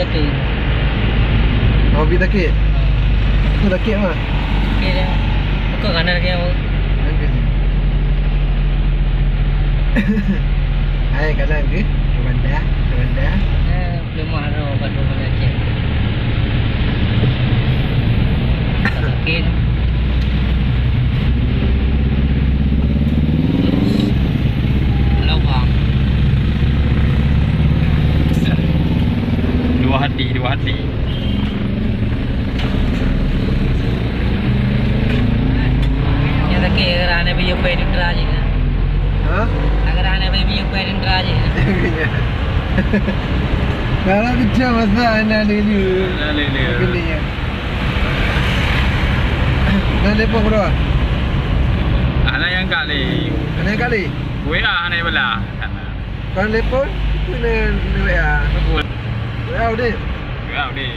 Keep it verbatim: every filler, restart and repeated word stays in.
Sakit. Oh, bi sakit? Ha. Aku sakit mah. Sakit dah. Aku kanan sakit aku. Sakit. Hai, kanan ke? Ke Banda? Ke Banda? Eh, belum ada obat, belum ada cek. Sakit. Lubang. Dua hati, dua hati. Nyang sakét gara aneuk bayeue pèng dutra jih. Hah? Gara aneuk bayeue pèng dutra jih. Kalau kecil masa aneuk lele. Aneuk lele. Gini ya. Nah, telepon kedua. Aneuk nyang kali. Aneuk kali? W A aneuk bela. Kon telepon, itu ni, ni W A. Telepon. W A udah. W A udah.